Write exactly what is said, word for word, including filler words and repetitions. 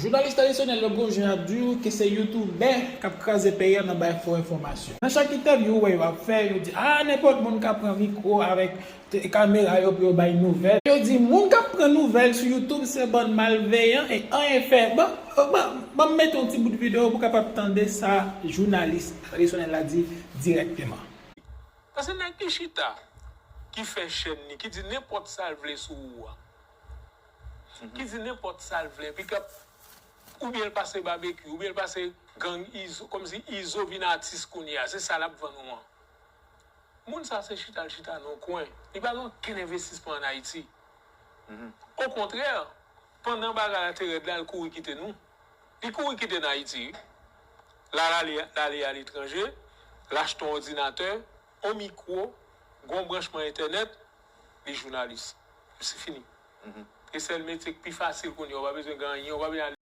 Jounalis tradisyonèl yo gon jan y ap di w ke se youtubè k ap kraze peyi a nan bay fo enfòmasyon. Nan chak entèvyou ou wè yo ap fè, yo di, a, nenpòt moun ka pran mikwo avèk te- kamera yo pou yo bay nouvèl. Yo di moun k ap pran nouvèl sou YouTube se bann malveyan e anyen fè. Ban, ban, ban m mete yon ti bout videyo pou w kapab tande sa jounalis tradisyonèl la di dirèkteman. Paske nèg ki chita, ki fè chèn li, ki di nenpòt sa l vle sou ou a. Ki di nenpòt sa l vle, pikap, oubyen l pase babekyou, oubyen l pase gang Izo, kòmsi Izo vin atis kounye a, se sa l ap vann ou an. Moun sa se chita l chita nan yon kwen, li pa gen okenn envestisman ann Ayiti. Okontrè, pandan bagay la te rèd la, l kouri kite nou. Li kouri kite n Ayiti, wi. L al ale, l ale aletranje, l achte yon òdinatè, yon mikwo, gon branchman entènèt, li jounalis. Se fini. E sèl metye k pi fasil kounye a, ou pa bezwen gen anyen, ou pa bezwen